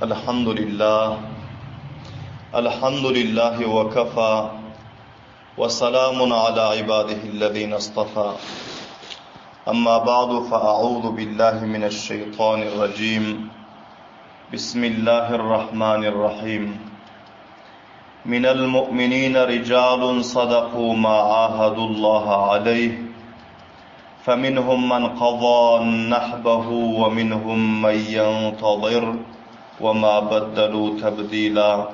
الحمد لله الحمد لله وكفى وسلام على عباده الذين اصطفى أما بعد فأعوذ بالله من الشيطان الرجيم بسم الله الرحمن الرحيم من المؤمنين رجال صدقوا ما عاهدوا الله عليه فمنهم من قضى نحبه ومنهم من ينتظر وما بدلوا تبديلا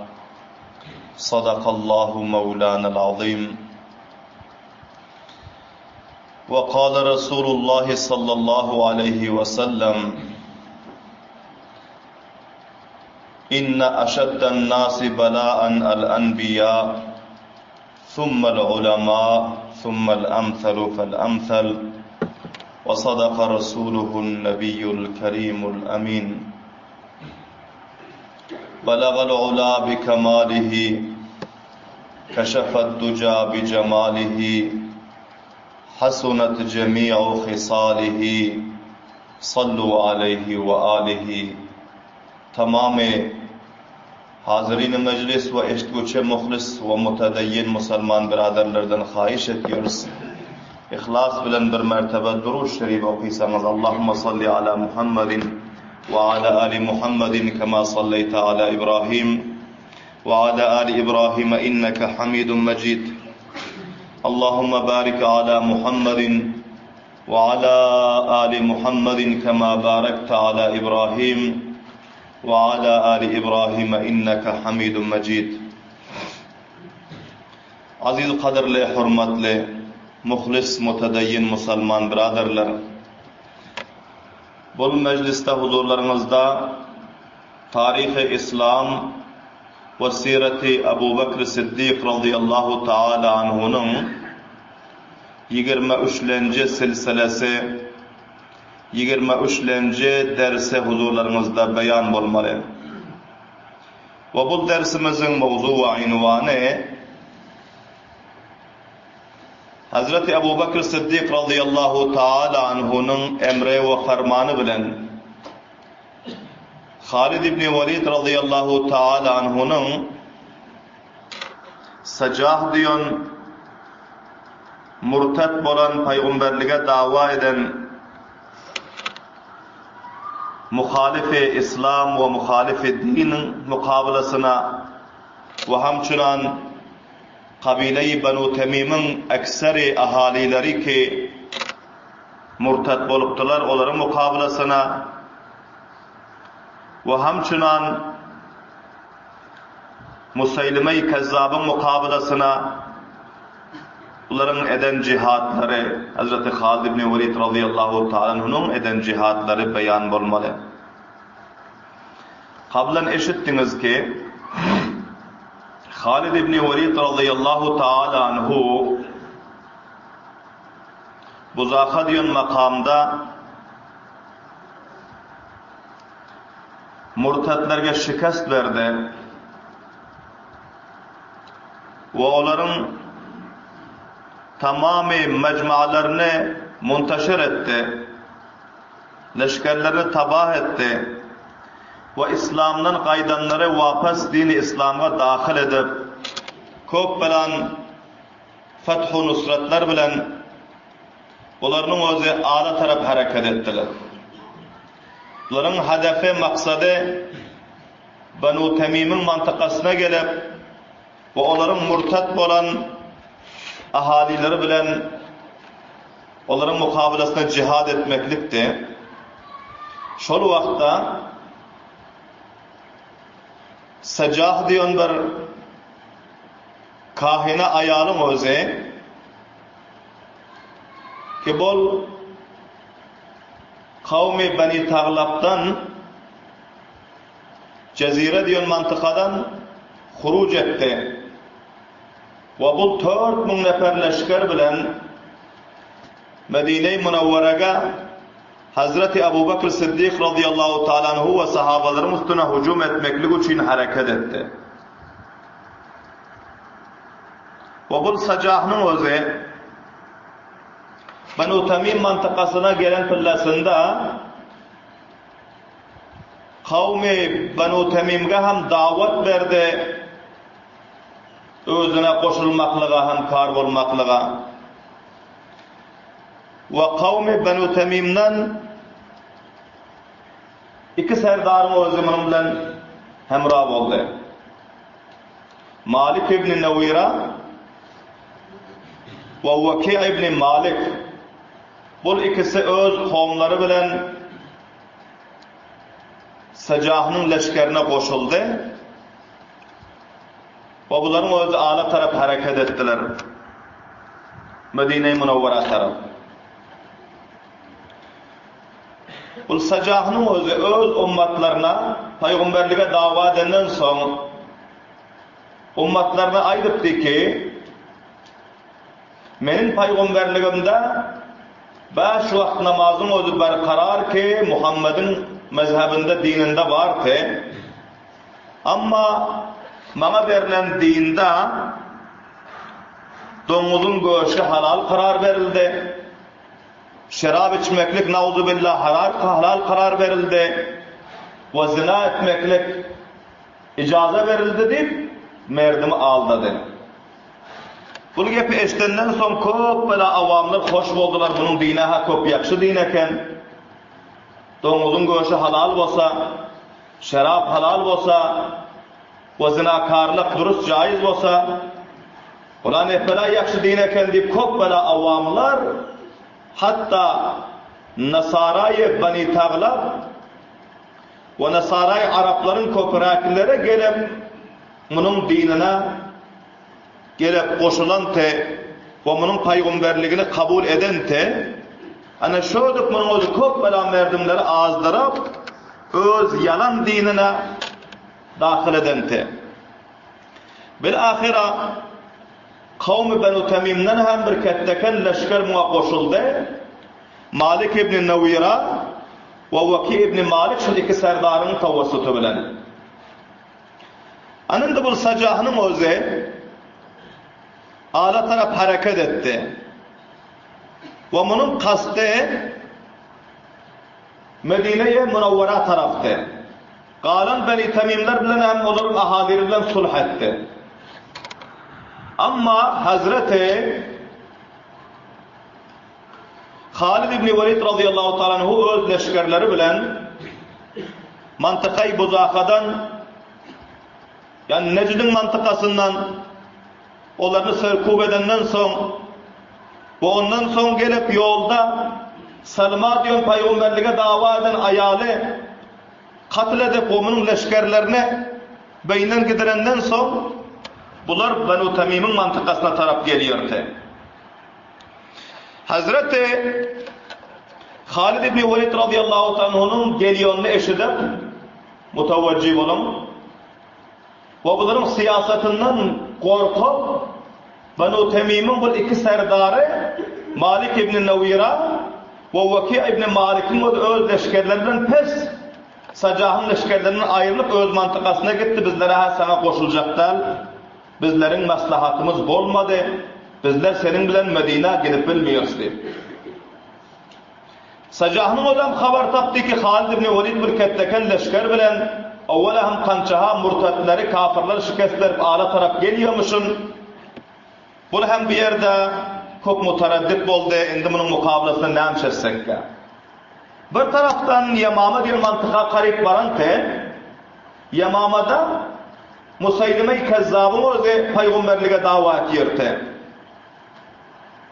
صدق الله مولانا العظيم وقال رسول الله صلى الله عليه وسلم إن أشد الناس بلاء الأنبياء ثم العلماء ثم الأمثل فالأمثل وصدق رسوله النبي الكريم الأمين بلغ العلا بكماله كشف الدجى بجماله حسنت جميع خصاله صلوا عليه وآله Tamamy Hazyrin-i mejlis we eşitgüçi muhlis we mutedeyyin musalman biraderlerden haýyş etýäris, yhlas bilen bir mertebe Durud şerif okysaňyz Allahumma salli ala Muhammedin we ala ali Muhammedin kema salleýte ala Ibrahim we ala ali Ibrahim inneke Hamidun Mejid Allahumma barik ala Muhammedin we ala ali Muhammedin kema barakte ala Ibrahim we ala ali Ibrahim inneke Hamidun Mejid Aziz gadyrly hormatly muhlis mutedeyyin musalman byraderler bul mejlisde huzurlaryňyzda taryhy islam we sireti Abu Bekr Siddik razyallahu taala anhunyň Ýigrimi üçlenji silsilesi Ýigrimi üçlenji dersi huzurlaryňyzda beýan bolmaly. We bu dersimiziň mowzu we ynwany Hazreti Abu Bekr Siddik razyýallahu taala anhunyň emri we fermany bilen Halid ibn Walid razyýallahu taala anhunyň Sajah diýen murtat bolan paýgumberlige dawa eden muhalyfy islam we muhalyfy diniň mukabylasyna we hamçynan kabileýi Banu Temimiň ekseri ahalyleri ki murtat bolupdylar olaryň mukabylasyna we hamçynan Museýlime-i Kezzabyň mukabylasyna bularyň eden jihatlary, Hezreti Halid ibn Welid razyýallahu taala anhunyň eden jihatlary beýan bolmaly. Kablan eşitdiňiz ki, Halid ibn Welid razyýallahu taala anhu Buzaka diýen makamda murtatlarga şikest berdi we olaryň tamamy mejmalaryny muntaşir etdi, leşgerlerini tabah etdi we yslamdan gaýdanlary wapas dini yslamga dahyl edip, köp belan fethu nusratlar bilen bularynyň özi ala tarap hereket etdiler. Bularyň hedefi, maksady Banu Temimiň mantykasyna gelip we olaryň murtat bolan ahalyleri bilen olaryň mukabylasyna jihad etmeklikdi. Şol wagtda Sajah diýen bir kahine aýalyň özi ki bol Kawmy Beni Taglapdan Jezire diýen mantykadan huruj etdi we bul 4000 nefer leşger bilen Medine-i Munawwaraga Hazreti Abu Bekr Siddik razyýallahu taala anhu we sahabalaryň üstüne hüjüm etmeklik üçin hereket etdi. We bul Sajahnyň özi Banu Tamim mantykasyna gelen pillasynda. Kawmy Banu Temimge hem dawat berdi, özüne goşulmaklyga, hemkar bolmaklyga. We kawmy Banu Temimden iki serdaryň özi munuň bilen hemra boldy. Malik ibn Newira we Weki ibn Malik bul ikisi öz kowumlary bilen Sejahynyň leşgerine goşuldy we bularyň özi ala tarap hereket etdiler. Medine-i Munawwara tarap. Bul Sejahynyň özi öz ummatlaryna pygamberlige dawa edenden soň ummatlaryna aýdypdy ki, Meniň pygamberligimde bäş wagt namazyň özi berkarar ki, Muhammediň mezhebinde, dininde bar ki, amma maňa berlen dinde doňuzyň göşi halal karar berildi, şerap içmeklik nauzubilla halal karar berildi we zina etmeklik ijaza berildi diýip, merdimi aldady. Bul gepi eşdenden soň köp bela awamlar hoş boldular, munuň dini-hä köp ýagşy din eken. Doňuzyň göşi halal bolsa, şerap halal bolsa we zynakarlyk durus jaýyz bolsa, bula nepbela ýagşy din eken diýip köp bela awamlar, hatda Nasaraýy Bani Taglap we Nasaraýy araplaryň köpüräkleri gelip munuň dinine gelip goşulan te we munuň paýgumberligini kabul eden te, ana şödüp munuň özi köp bela merdimleri azdyryp, öz ýalan dinine dahyl eden te. Bil-ahyra kawmy Benu Temimden hem bir ketdeken leşger muňa goşuldy. Malik ibn Newira we Weki ibn Malik şul iki serdaryň tawassuty bilen. Ana indi bul Sajahynyň özi ala tarap hereket etdi. We munuň kasdy Medine-i Munawwara tarapdy. Galan Beni Temimler bilen hem olaryň ahalyry bilen sulh etdi. Amma Hazreti Halid ibn Welid razyýallahu taala anhu öz leşgerleri bilen Mantykaý Buzahadan, ýagny Nejdiň mantykasyndan olaryny serkub edenden soň we ondan soň gelip ýolda Salma diýen pygamberlige dawa eden aýaly katl edip we munuň leşgerlerini beýinden gidirenden soň bular Banu Tamimiň mantykasyna tarap gelýärdi. Hazreti Halid ibn Welid razyýallahu anhunyň gelýänini eşidip, mutawajjy boluň. We bularyň syýasatyndan gorkup, Banu Temimiň bul iki serdary Malik ibn Newira we Weki ibn Malikiň özi öz leşgerleri bilen pes Sajahyň leşgerlerinden aýrylyp öz mantykasyna gitdi, bizlere-hä saňa goşuljak däl. Bizleriň maslahatymyz bolmady, bizler seniň bilen Medinä gidip bilmeýäris diýip. Sajahynyň özem habar tapdy ki, Halid ibn Welid bir ketdeken leşger bilen, owala hem kançaha murtatlary, kafyrlary şikest berip ala tarap gelýärmişin. Bul hem bu ýerde köp mutaraddit boldy, indi munuň mukabalasyna näme etsekkä? Bir tarapdan Ýemama diýen mantyka garyp baran te, Ýemamada Musaýlime-i Kezzabyň özi pygamberlige dawa etýärdi.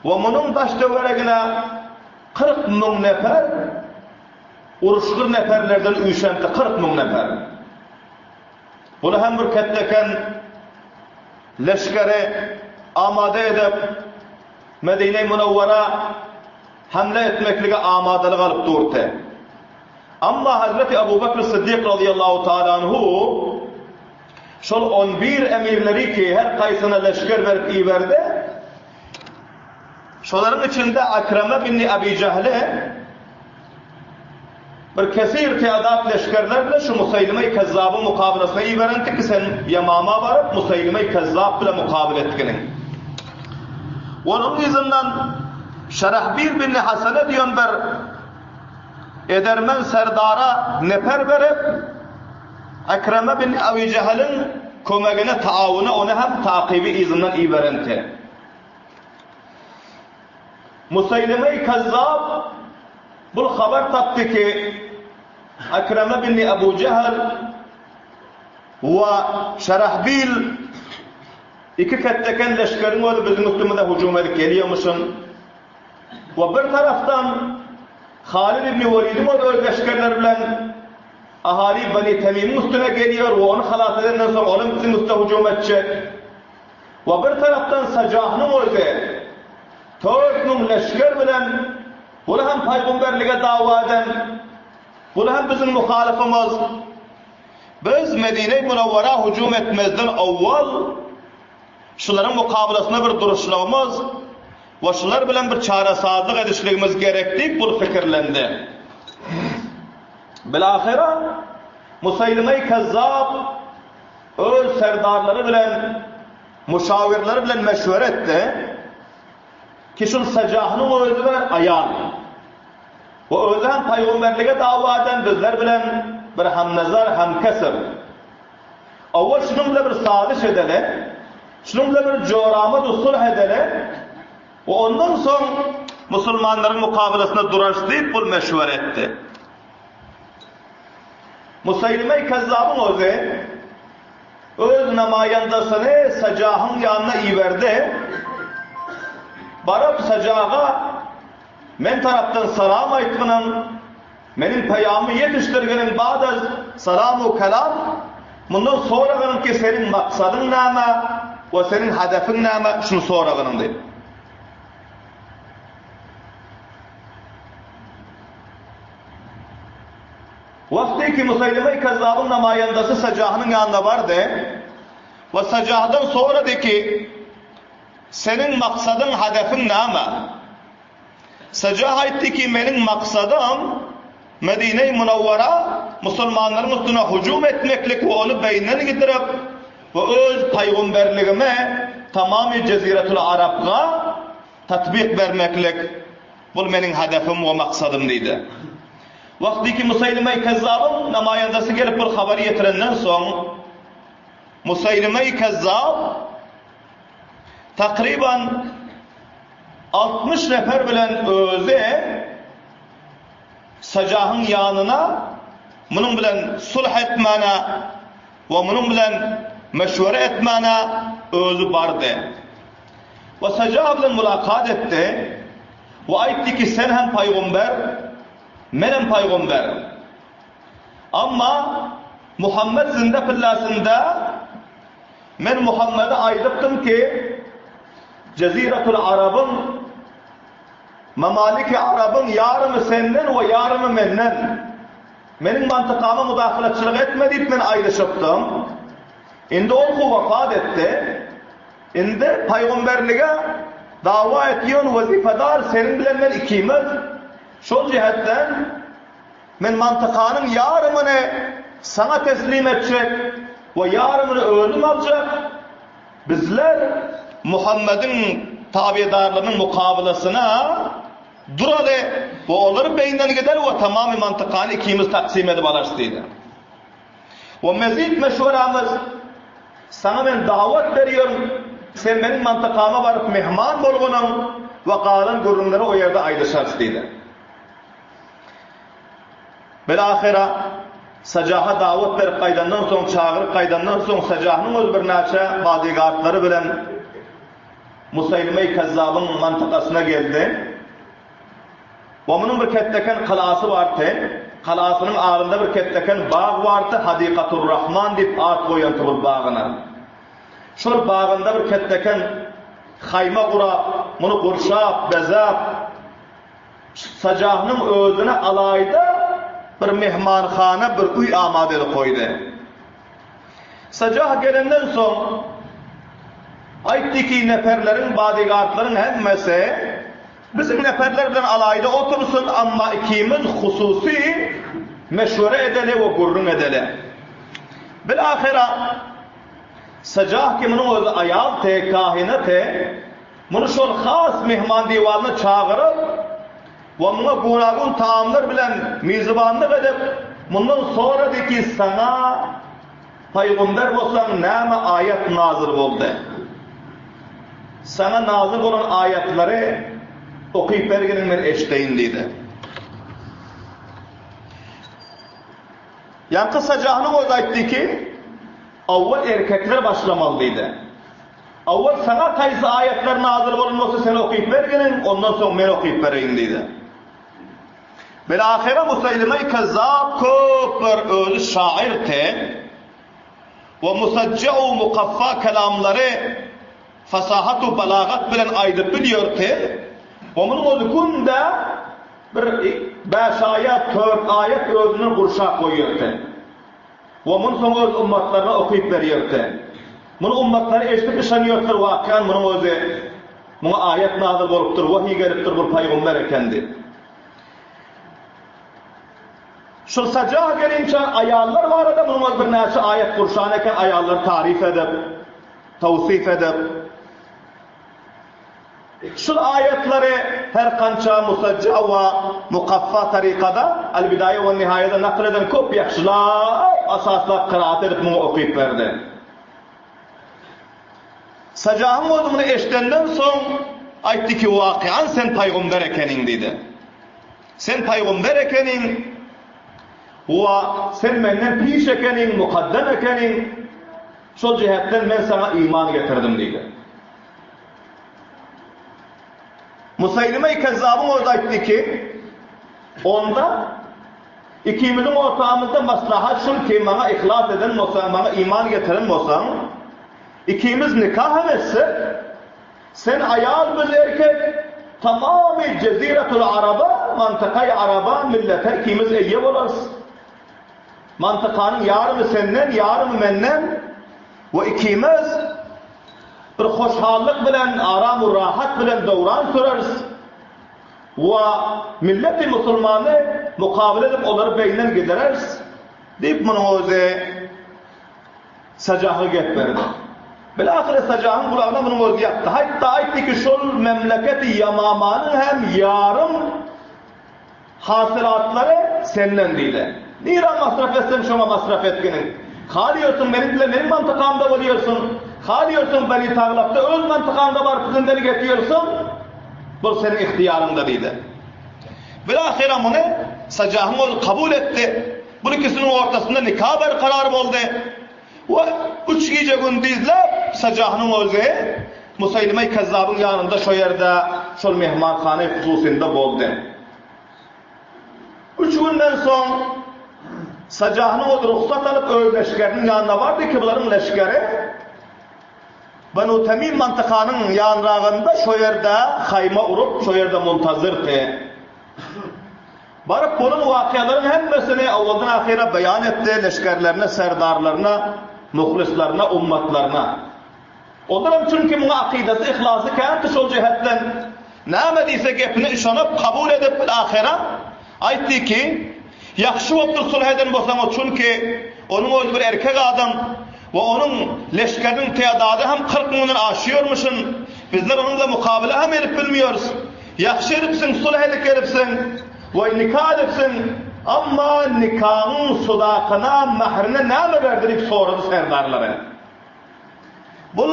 We munuň daş-töweregine 40 müň nefer uruşgyr neferlerden üýşendi, 40 müň nefer. Buny hem bir ketdeken leşgeri amada edip, Medine-i Munawwara hamle etmeklige amadalyk alyp durdy. Amma Hazreti Abu Bekr Syddyk razyýallahu taala anhu şol on bir emirleri ki, her kaýsyna leşger berip iberdi, şolaryň içinde Akrama binni Abi Jahle bir kesir teadat leşgerler bilen şu Musaýlime-i Kezzabyň mukabalasyna iberenti ki, sen Ýemama baryp, Musaýlime-i Kezzap bilen mukabala etginiň. Onuň yzyndan Şerahbil binni Hasene diýen bir Edermen serdara neper berip. Ikreme bin Abi Jehiliň kömegine, taawuna ony hem takyby yzyndan iberenti. Museýlime-i Kezzap bul habar tapdy ki, Ikreme bin Abu Jehil we Şerahbil iki ketdeken leşgeriň özi biziň üstümize hüjüm edip gelýärmişin. We bir tarapdan Halid ibn Welidiň özi öz leşgerleri bilen Ahali Bani Temimiň üstüne gelýär we ony halas edenden soň olam biziň üste hüjüm etjek. We bir tarapdan Sajahnyň özi 4000 leşger bilen buly hem paýgamberlige dawa eden, buly hem biziň muhalyfymyz. Biz Medine-i Münewwera hüjüm etmezden owwal şularyň mukabylasynda bir duruşlygymyz we şular bilen bir çaresazlyk edişligimiz gerek diýip bul pikirlendi. Bilahyra Museýlime-i Kezzap öz serdarlary bilen, muşawirleri bilen meşwere etdi ki, şul Sejahynyň özi bir aýal we özi hem pygamberlige dawa eden bizler bilen bir hemnezar, hemkesir. Owal şunuň bilen bir sazyş edeli, şunuň bilen bir joramad-u sulh edeli we ondan soň musulmanlaryň mukabylasynda durarys diýip bul meşwere etdi. Museýlime Kezzabyň özi öz namaýandasyny Sejahyň ýanyna iberdi. Baryp Sejaga men tarapdan salam aýtgynyň, Meniň peýamymy ýetişdirgeniň bada salam-u kelam, mundan soragynyň ki seniň maksadyň näme we seniň hedefiň näme, şuny soragynyň diýip. Wagty ki Museýlime Kezzabyň namaýandasy Sejahynyň ýanyna bardy we Sejahdan sorady ki, Seniň maksadyň, hedefiň näme? Sejah aýtdy ki, Meniň maksadym Medine-i Munawwara musulmanlaryň üstüne hüjüm etmeklik we ony beýinden gidirip we öz paýgumberligimi tamamy Jeziretul Arapga tatbyk bermeklik, bul meniň hedefim we maksadym diýdi. Wagty ki Museýlime-i Kezzabyň namaýandasy gelip bul habary ýetirenden soň, Museýlime-i Kezzab takryban 60 nefer bilen özi Sejahyň ýanyna munuň bilen sulh etmäne we munuň bilen meşwere etmäne özi bardy. We Sejah bilen mulakat etdi we aýtdy ki, sen hem paýgomber, men hem paýgomber. Amma Muhammet zinde pillasynda men Muhammede aýdypdym ki, Jeziratul Arabyň, Mamaliki Arabyň ýarymy senden we ýarymy menden. Meniň mantykama mudahylatçylyk etme diýip men aýdyşypdym. Indi ol hu wepat etdi. Indi paýgamberlige dawa etýän wezipedar seniň bilen men ikimiz. Şol jähetden men mantykanyň ýarymyny saňa teslim etjek we ýarymyny özüm aljak. Bizler Muhammediň tabedarlarynyň mukabylasyna duraly we olary beýinden gideli we tamamy mantykany ikimiz taksym edip alarys diýdi. We mezit meşweramyz, saňa men dawat berýärin, sen meniň mantykama baryp myhman bolgunyň we galan gürrüňleri o ýerde aýdyşarys diýdi. Bilahyra, Sajaha dawat berip gaýdandan soň, çagyryp gaýdandan soň, Sajahnyň özi birnäçe bodyguardlary bilen Museýlime-i Kezzabyň mantykasyna geldi. We munuň bir ketdeken galasy bardy. Galasynyň alynda bir ketdeken bag bardy, Hadikatur-Rahman diýip at goýanty bul bagyna. Şol bagynda bir ketdeken haýma gurap, muny gurşap, bezäp, Sajahynyň özüne alaýda bir myhmanhana, bir öý amada edip goýdy. Sajah gelenden soň, aýtdy ki, neperleriň, bodyguardlaryň hemmesi biziň neperler bilen alaýda otursyn, amma ikimiz hususy meşwere edeli we gürrüň edeli. Bilahyra, Sajah ki munuň özi aýal te, kahine te, Muny şol has myhman diwanyna çagyryp we muňa guna-gun taamlar bilen mizibanlyk edip, mundan sorady ki, Saňa. Pygamber bolsaň näme aýat nazyl boldy? Saňa nazyl bolan aýatlary okyp berginiň men eşdeýin diýdi. Ýaňky Sajahnyň özi aýtdy ki, Owwal erkekler başlamaly diýdi. Owwal saňa haýsy aýatlar nazyl bolan bolsa sen okyp berginiň, ondan soň men okyp bereýin diýdi. Bilahyra Museýlime Kezzap köp bir özi şair te we musajja-u mukaffa kelamlary fasahat-u balagat bilen aýdyp bilýär te we munuň özi günde bir bäş aýat, tört aýat özünden gurşap goýýar te. We muny soň öz ummatlaryna okyp berýärdi. Muny ummatlary eşidip yşanýardylar, wakyan munuň özi muňa aýat nazyl bolupdyr, wahyý gelipdir, bul paýgumber eken diýip. Şul Sajah gelinçä aýallar barada munuň özi birnäçe aýat gurşan eken, aýallary taryf edip, tawsyf edip. Şul aýatlary her kança musajja we mukaffa tarykada Al-Bidaýa we-Nihaýada nakyl eden köp ýagşylap, asaslap kyraat edip muňa okyp berdi. Sajahyň özi muny eşidenden soň aýtdy ki, Wakyan sen paýgumber ekeniň diýdi. Sen paýgumber ekeniň we sen menden piş ekeniň, mukaddem ekeniň, şol jähetden men saňa iman getirdim diýdi. Museýlime-i Kezzabyň özi aýtdy ki, Onda ikimiziň ortamyzda maslahat şul ki, maňa yhlas eden bolsaň, maňa iman getiren bolsaň, ikimiz nika hem etsek, sen aýal, biz erkek, tamamy Jeziretul Araba, mantykaýy Araba, millete ikimiz eýe bolarys. Mantykanyň ýarymy senden, ýarymy menden we ikimiz bir hoşhallyk bilen, aram u rahat bilen döwran süreris we milleti musulmany mukabele edip olary beýinden gidereris diýip munuň özi Sajaha gep berdi. Bilahyra Sajahyň gulagyna munuň özi ýakdy. Hatda aýtdy ki şol memleketi Ýamamanyň hem ýarym Hasylatlary senden diýdi. Nirä masraf etseň şoňa masraf etginiň. Halýorsuň meniň bilen meniň mantykamda bolýorsuň. Halýorsuň Beni Taglapda öz mantykaňda baryp zindelik etýorsuň. Bul seniň ygtyýaryňda diýdi. Bilahyra muny Sajahyň ogly kabul etdi. Bul ikisiniň ortasynda nika berkarar boldy. We üç gije-gündizläp Sajahynyň özi Museýlime Kezzabyň ýanynda şo ýerde, şol myhmanhana hususynda boldy. Üç günden soň Sajahynyň özi rugsat alyp öz leşgeriniň ýanyna bardy ki, bularyň leşgeri Banu Temim mantykanyň ýanragynda şo ýerde haýma urup, şo ýerde muntazyrdy. Baryp bolan wakyalaryň hemmesini owaldan ahyra beýan etdi, leşgerlerine, serdarlaryna, muhlyslaryna, ummatlaryna. Olaram çünki muňa akydasy, yhlasy kändi şol jähetden näme diýse gepine yşanyp, kabul edip ahyra aýtdy ki, Ýagşy bolupdyr sulh eden bolsaňyz, çünki onuň özi bir erkek adam we onuň leşgeriniň tädady hem 40 müňden aşýarmyşyn, bizler onuň bilen mukabele hem edip bilmeýäris. Ýagşy edipsiň, sulh edip gelipsiň we nika edipsiň, emma nikaňyň sudakyna, mährine näme berdi diýip sorady serdarlary. Bul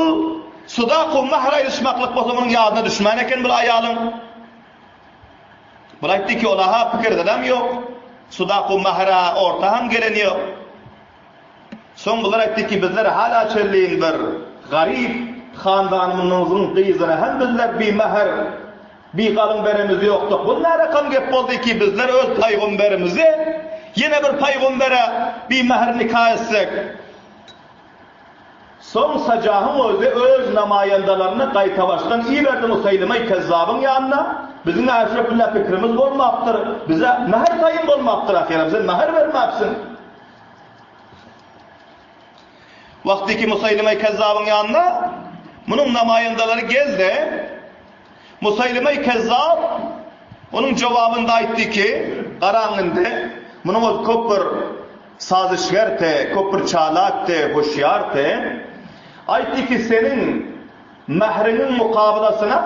sudak-u mähr aýdyşmaklyk bolsa munuň ýadyna düşmän eken bul aýalyň. Bul aýtdy ki, ola-ha pikirdedem ýok, sudak-u mähr-ä orta hem gelen ýok. Soň bular aýtdy ki, bizler hala çenli bir garyp handanymyzyň gyzyny hem bizler bimähir, bigalyň beremiz ýokduk. Bu närakam gep boldy ki, bizler öz paýgomberimizi ýene bir paýgombere bimähir nika etsek. Soň Sajahyň özi öz namaýandalaryny gaýtabaşdan iberdi Museýlime Kezzabyň ýanyna, Biziň äşe bile pikrimiz bolmapdyr, bize mähir taýyn bolmapdyr ahyram, sen mähir bermäpsiň. Wagtyky Museýlime Kezzabyň ýanyna munuň namaýandalary geldi. Museýlime Kezzap onuň jogabynda aýtdy ki, Garaň indi, munuň özi köp bir sazyşgerdi, köp bir çalakdy, hoşýardy. Aýtdy ki, seniň mähriňiň mukabylasyna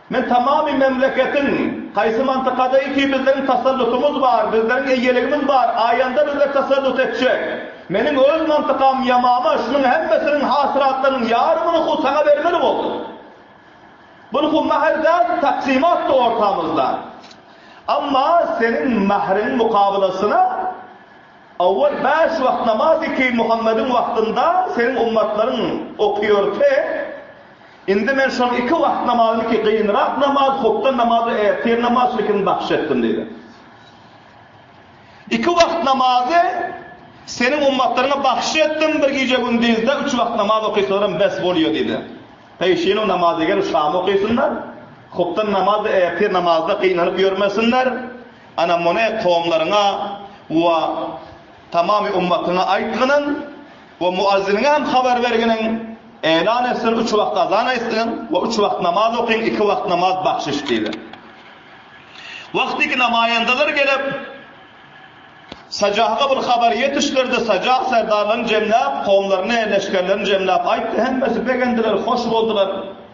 Men tamamy memleketiň haýsy mantykada ki bizleriň tasallutumyz bar, bizleriň eýeligimiz bar, aýanda bizler tasallut etjek. Meniň öz mantykam Ýamama şunuň hemmesiniň hasyratlarynyň ýarymyny hu saňa bermeli boldum. Bul hu mähr däl, taksymatdy ortamyzda. Amma seniň mähriň mukabylasyna owwal bäş wagt namazy ki Muhammediň wagtynda seniň ummatlaryň okýorty, indi men şol iki wagt namazyny ki gynrak namaz, hupdan namaz we ertir namaz şul ikisini bagyş etdim diýdi. Iki wagt namazy seniň ummatlaryňa bagyş etdim, bir gije-gündizde üç wagt namaz okysalaram bes bolýar diýdi. Peşiniň namazy gelip şam okysynlar, hupdan namazda ertir namazda gynanyp ýörmesinler, ana muny kowumlaryňa we tamamy ummatyňa aýtgynyň we muazziniňe hem habar berginiň, elan etsin üç wagt azan aýtsyn we üç wagt namaz okyň iki wagt namaz bahşiş diýdi. Wagtyky namaýandalar gelip, Sajahga bir habar ýetişdirdi. Sajah serdarlaryny jemläp, kowumlaryny, leşgerlerini jemläp aýtdy. Hemmesi begendiler, hoş boldular.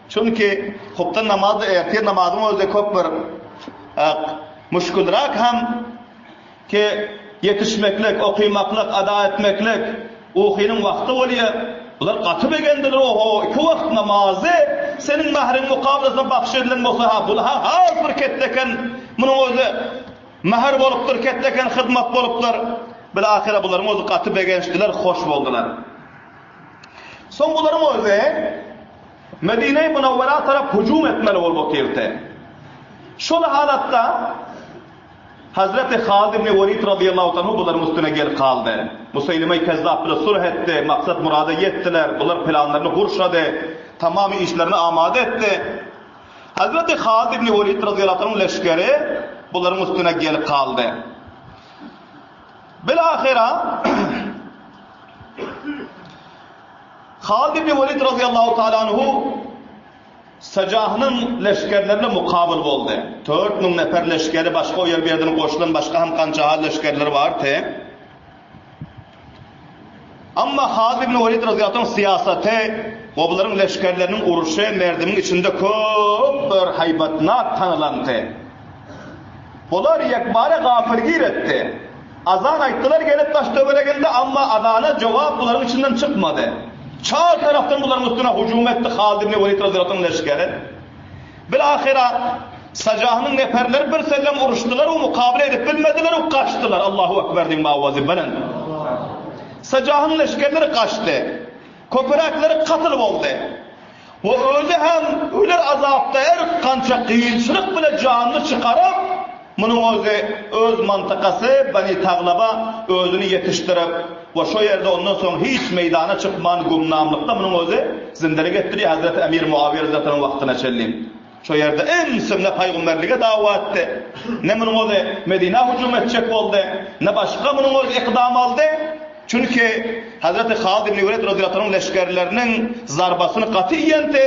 Çünki hupdan namazda ertir namazyň özi köp bir müşgilräk hem ki ýetişmeklik, okymaklyk, ada etmeklik ukynyň wagty bolýar. Bular gaty begendiler, Oho, iki wagt namazy seniň mähriň mukabylasyna bagş edilen bolsa-ha, bul-ha has bir ketde eken, munuň özi Mähir bolupdyr, ketdeken hyzmat bolupdyr. Bilahyra bularyň özi gaty begençdiler, hoş boldular. Soň bularyň özi Medine-i Munawwara tarap hüjüm etmeli bolup otyrdy. Şol halatda Hazreti Halid ibn Welid razyýallahu anhu bularyň üstüne gelip galdy. Museýlime-i Kezzap bilen sulh etdi, maksat-murada ýetdiler, bular planlaryny gurşady, tamamy işlerini amada etdi. Hazreti Halid ibn Welid razyýallahu anhuň leşgeri bularyň üstüne gelip galdy. Bilahyra Halid ibn Welid razyýallahu taala anhu Sajahnyň leşgerlerine mukabyl boldy. 4000 nefer leşgeri başga o ýer bir ýerden goşulan başga hem gançaha leşgerleri bardy. Amma Halid ibn Welid razyýallahu anh syýasaty we bularyň leşgerleriniň uruşy merdimiň içinde köp bir haýbatnak tanylandy. Bular ýekbara gapylgir etdi. Azan aýtdylar gelip daş töwereginde amma azana jogap bularyň içinden çykmady. Çar tarapdan bularyň üstüne hujum etdi Halid ibn Welid razyýallahu anh leşgeri. Bilahyra Sajahynyň neperleri bir sellem uruşdylar we mukabele edip bilmediler we gaçdylar. Allahu Ekber diýiň owazy belent. Sajahyň leşgerleri gaçdy. Köpüräkleri katl boldy. We özi hem öler azapda her kança kynçylyk bile janyny çykaryp, munuň özi öz mantykasy Bani Taglaba özüni ýetişdirip we şo ýerde ondan soň hiç meýdana çykman gümnamlykda munuň özi zindelik etdirýär Hazreti Emir Muawiýe razyýallahu anh wagtyna çenli. Şo ýerde ümsüm ne pygamberlige dawa etdi, ne munuň özi Medinä hüjüm etjek boldy, ne başga munuň özi ykdam aldy. Çünki Hazreti Halid ibn Welid razyýallahu anhuň leşgerleriniň zarbasyny gaty iýendi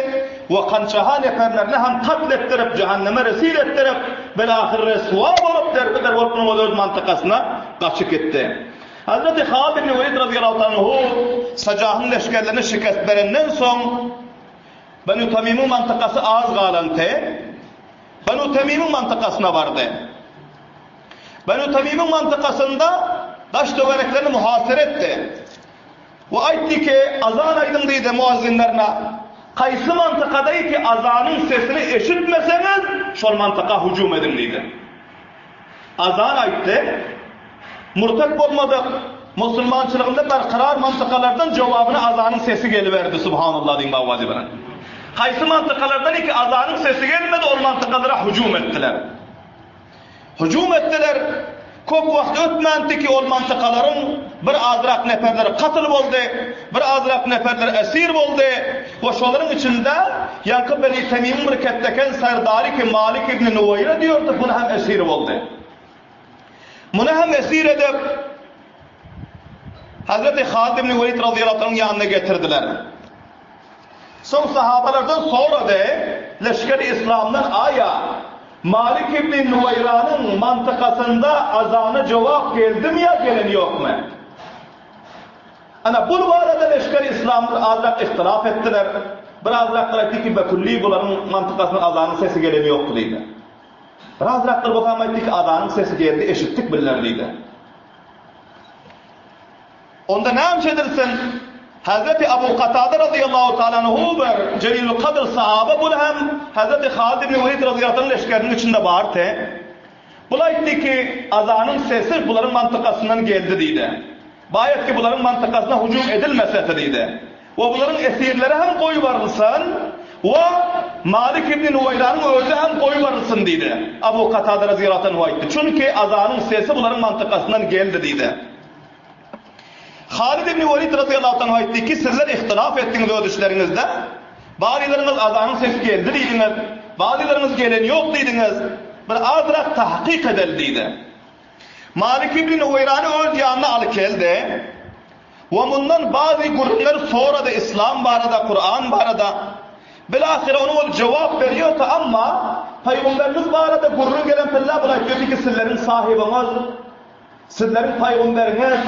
we kançaha neperlerini hem katl etdirip, jähenneme resil etdirip, bilahyr reswa bolup, derbe-der bolup munuň özi öz mantykasyna gaçyp gitdi. Hazreti Halid ibn Welid razyýallahu anhu Sajahyň leşgerlerine şikest berenden soň, Benu Tamimiň mantykasy az galanty, Benu Tamimiň mantykasyna bardy. Benu Tamimiň mantykasynda daş-töwereklerini muhasere etdi. We aýtdy ki, Azan aýdyň diýdi muazzinlerine. Kaýsy mantykadaý ki azanyň sesini eşitmeseňiz, şol mantyka hüjüm ediň diýdi. Azan aýtdy. Murtat bolmadyk, musulmançylygynda berkarar mantykalardan jogabyna azanyň sesi geliberdi, Subhanallah diýiň owazy bilen. Haýsy mantykalardan ki azanyň sesi gelmedi, ol mantykalara hüjüm etdiler. Hüjüm etdiler. Köp wagt ötmändi ki ol mantykalaryň bir azrak neperleri katl boldy, bir azrak neperleri esir boldy we şolaryň içinde ýaňky Beni Temimiň bir ketdeken serdary ki Malik ibn Nuweýre diýerdi, buny hem esir boldy. Muny hem esir edip, Hazreti Halid ibn Welid razyýallahu anhuň ýanyna getirdiler. Soň sahabalardan sorady, leşgeri yslamdan aýa, Malik ibn Nuwaýranyň mantykasynda azana jogap geldimi ýa gelen ýokmy? Ana, bul barada leşgeri yslamlar azrak ihtilaf etdiler. Bir azraklar aýtdy ki, bekülli bularyň mantykasyndan azanyň sesi gelen ýokdy diýdi. Bir azraklar bolsa hem aýtdy ki, azanyň sesi geldi, eşitdik bizler diýdi. Onda näme edilsin? Hazreti Abu Katada razyýallahu taala anhu bir jelilül kadr sahaba bul hem Hazreti Halid ibn Welid razyýallahu anh leşgeriniň içinde bardy. Bul aýtdy ki, azanyň sesi bularyň mantykasyndan geldi diýdi. Baýat ki bularyň mantykasyna hüjüm edilmeseti diýdi. We bularyň esirleri hem goýbarylsyn we Malik ibn Nuwaýranyň özi hem goýbarylsyn diýdi. Abu Katada razyýallahu anhu aýtdy. Çünki azanyň sesi bularyň mantykasyndan geldi diýdi. Halid ibn Welid razyýallahu anhu aýtdy ki, sizler ihtilaf etdiňiz öz işleriňizde. Bazylaryňyz azanyň sesi geldi diýdiňiz, bazylaryňyz gelen ýok diýdiňiz. Bir azrak tahkyk edeli diýdi. Malik ibn Nuweýrany öz ýanyna alyp geldi we mundan bazy gürrüňler sorady Islam barada, Kuran barada. Bilahyr onuň özi jogap berýärdi, amma Pygamberimiz barada gürrüň gelen pille bul aýtýardy ki, sizleriň sahybyňyz Sizleriň pygamberiňiz,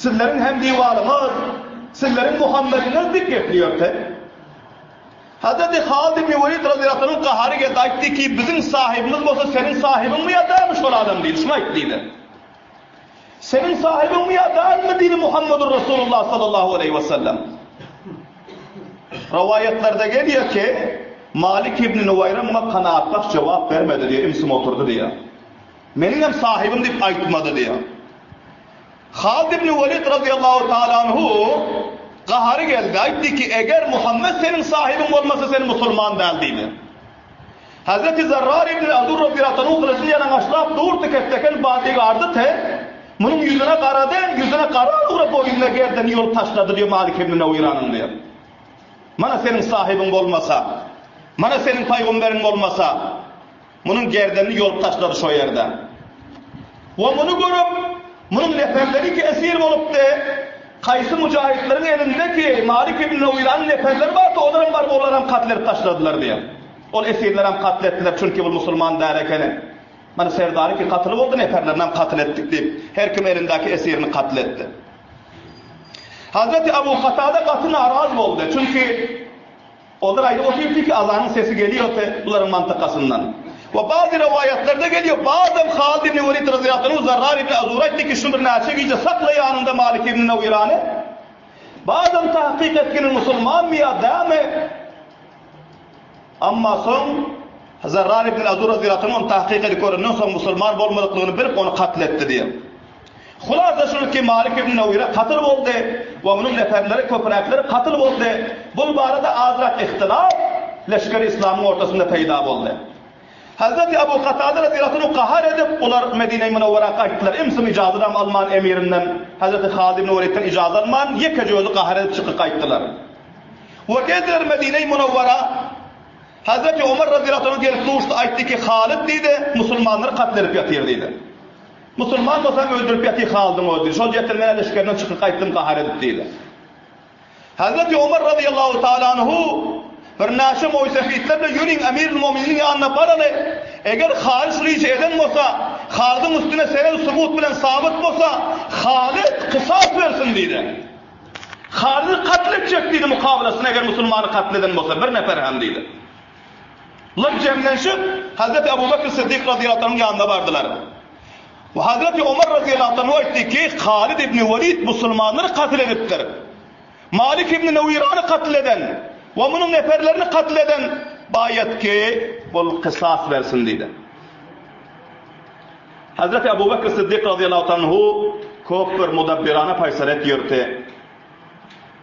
sizleriň hemdiwaryňyz, sizleriň Muhammediňiz diýip gepleýärdi. Hazreti Halid ibn Welid razyýallahu anhuň gahary geldi, aýtdy ki, biziň sahybymyz bolsa seniň sahybyňmy ýa dälmi şol adam diýdi, şuny aýt diýdi. Seniň sahybyňmy ýa dälmi diýdi Muhammedur Rasulullah sallallahu aleýhi we sellem. Rowaýatlarda gelýär ki, Malik ibn Nuwaýra muňa kanaatbaş jogap bermedi diýýär, ümsüm oturdy diýýär. Meniňem sahybym diýip aýtmady diýýär. Halid ibn Welid razyýallahu taala anhu gahary geldi, aýtdy ki, eger Muhammet seniň sahybyň bolmasa sen musulman däl diýdi. Hazreti Zarrar ibn Azur razyýallahu anhu gylyjyny ýalaňaçlap durdy ketdeken badigardy te, munuň ýüzüne garady, ýüzüne garan ugra boýnuna gerdeni ýolup taşlady diýýär Malik ibn Nawiranyň diýýär. Mana seniň sahybyň bolmasa, mana seniň paýgamberiň bolmasa, Munuň gerdenini ýolup taşlady şo ýerde. We muny görüp, munuň neperleri ki esir bolupdy, kaýsy mujahitleriň elinde ki Malik ibn Nuwiranyň neperleri bardy, olaram baryp olaram katl edip taşladylar diýýär. Ol esirlerem katl etdiler, çünki bul musulman däl ekeni. Mana serdary ki katyl boldy, neperlerinem katl etdik diýip, her kim elindäki esirini katl etdi. Hazreti Abu Katada gaty naraz boldy, çünki Olar aýdyp otyrdy ki, azanyň sesi gelýärdi bularyň mantykasyndan. We bazy rowaýatlarda gelýär, bazam Halid ibn Welid razyýallahu anhu Zarrar ibn Azura aýtdy ki, şuny birnäçe gije sakla ýanyňda Malik ibn Nawirany. Bazam tahkyk etginiň musulmanmy ýa dälmi? Amma soň Zarrar ibn Azur razyýallahu anhu ony tahkyk edip görenden soň musulman bolmadyklygyny bilip ony katl etdi diýýär. Hulasa şul ki, Malik ibn Nuwire katyl boldy we munuň neperleri, köpräkleri katyl boldy. Bul barada azrak ihtilaf leşgeri yslamyň ortasynda peýda boldy. Hazreti Abu Katada razyýallahu anhu gahar edip, olar Medine-i Munawwara gaýtdylar. Imsim ijazadam alman emirinden, Hazreti Halid ibn Welidden ijaza alman, ýekeje özi gahar edip çykyp gaýtdylar. We geldiler Medine-i Munawwara. Hazreti Omar razyýallahu anhu gelip duşdy, aýtdy ki, Halid diýdi, musulmanlary katl edip ýatyr diýdi. Musulman bolsaň öldürip ýaty Halydyň özi diýdi. Şol ýeten men leşgerden çykyp gaýtdym gahar edip diýdi. Hazreti Omar razyýallahu taala anhu birnäçe moýsefitler bilen ýöriň Emirül Mominiň ýanyna baraly. Eger Halyt şul işi eden bolsa, Halydyň üstüne sened subut bilen sabyt bolsa, Halyt kysas bersin diýdi. Halydy katl etjek diýdi mukabalasyna eger musulmany katl eden bolsa bir nefer hem diýdi. Lar jemlenşip, Hazreti Abu Bekr Siddik razyýallahu anhuň ýanyna bardylar. We Hazreti Omar razyýallahu anhu aýtdy ki, Halid ibn Welid musulmanlary katl edipdir. Malik ibn Nuwirany katl eden we munuň neperlerini katl eden baýat ki, bul kysas bersin diýdi. Hazreti Abu Bekr Siddik razyýallahu anhu köp bir mudabbirana paýsaret ýörti.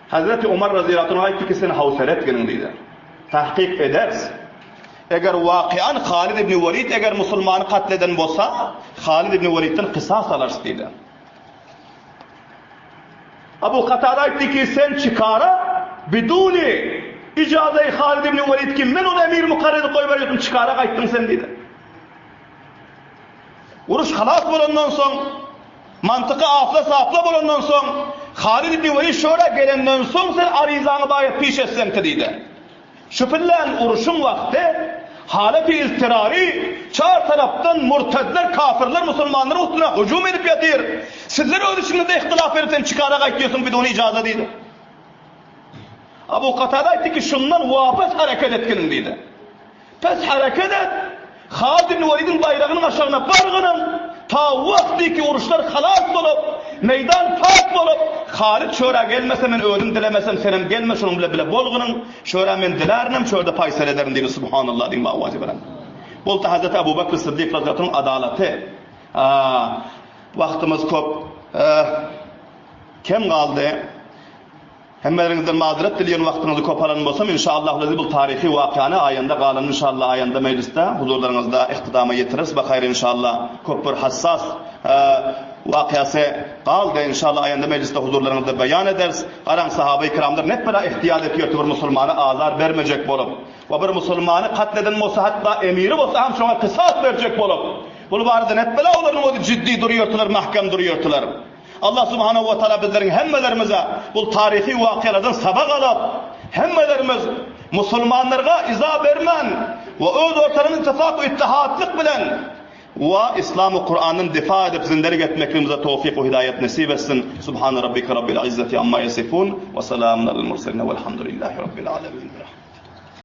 Hazreti Omar razyýallahu anhu aýtdy ki, sen hawsala etginiň diýdi. Tahkyk ederis. Eger wakyýan Halid ibn Welid eger musulmany katl eden bolsa, Halid ibn Welidden kysas alarys diýdi. Abu Katada aýtdy ki, sen çykara biduni ijazeyi Halid ibn Welid ki, men ony emir mukarrer edip goýberýärdim, çykara gaýtdyň sen diýdi. Uruş halas bolandan soň, mantyky apla-sapla bolandan soň, Halid ibn Welid şöyle gelenden soň sen aryzaňy baýat piş etseňki diýdi. Şu pillän uruşyň wagty haleti iztirary çar tarapdan murtedler, kafirler musulmanlaryň üstüne hüjüm edip ýatyr. Sizler öz içiňizde ihtilaf edip sen çykara gaýtýarsyň biduni ijaza diýdi. Abu Katada aýtdy ki, şundan wapas hereket etginiň diýdi. Pes hereket et! Halid ibn Welidiň baýragynyň aşagyna bargynam! Ta wagtyky uruşlar halas bolup, meýdan pak bolup, Halyt şöra gelmese men özüm dilemesem senem gelme şonuň bile bile bolgunyň, şöra men dilärinem şörde paýsal ederin diýdi Subhanallah diýiň wajyp eren. Boldy Hazreti Abu Bekr Syddyk razyýallahu anh adalaty. Wagtymyz köp kem galdy. Hemmeleriňizden mazeret dileýän wagtyňyzy köp alan bolsam inşallah lezi bul taryhy wakany aýanda galanyny inşallah aýanda mejlisde huzurlaryňyzda ihtidama ýetireris bahaýr inşallah köp bir hassas wakyasy galdy inşallah aýanda mejlisde huzurlaryňyzda beýan ederis garaň sahaby kiramlar nepbela ihtiýat etýärdi bir musulmana azar bermejek bolup we bir musulmany katl eden bolsa hatda emiri bolsa hem şoňa kysas berjek bolup bul barada nepbela olaryň özi jiddi durýardylar mahkem durýardylar. Allah subhanahu we taala bizleriň hemmelerimize bul taryhy wakyýalardan sabak alyp, hemmelerimiz musulmanlarga yza bermän we öz ortalarymyz ittifak we ittihatlyk bilen we Islam we Kurandan difa edip zindelik etmekligimize towfyk we hidaýat nesip etsin. Subhana rabbika rabbil izzati amma yasifun we salamun alal mursalin welhamdulillahi rabbil alamin.